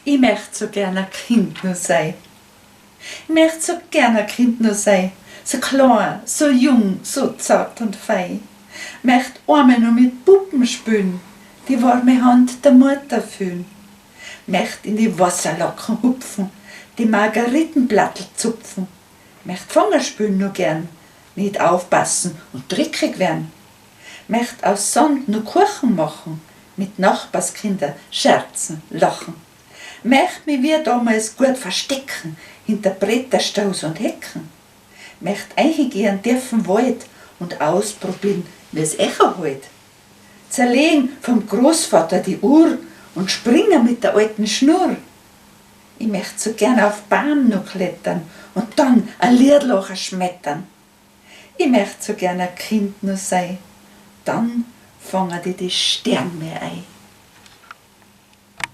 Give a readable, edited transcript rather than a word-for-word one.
I mecht so gern a Kind no sei. I mecht so gern a Kind no sei, so kloan, so jung, so zart und fei. Mecht oamal no mit Puppen spüln, die warme Hand der Mutter fühln. Mecht in die Wasserlocken hupfen, die Margaritenblattl zupfen. Mecht Fanger spüln no gern, nit aufpassen und dreckig wern. Mecht aus Sand no Kuchen machen, mit Nachbarskinder scherzen, lachen. Mecht mi wia damals guat verstecken hinter Bretterstoß und Hecken. Mecht eichigehn an tiefen Wald und ausprobieren, wie's Echo halt. Zerlegen vom Großvater die Uhr und springen mit der alten Schnur. I mecht so gern auf Bam no klettern und dann a Liedl schmettern. I mecht so gern a Kind no sei, dann fangen di die Stern mir ei.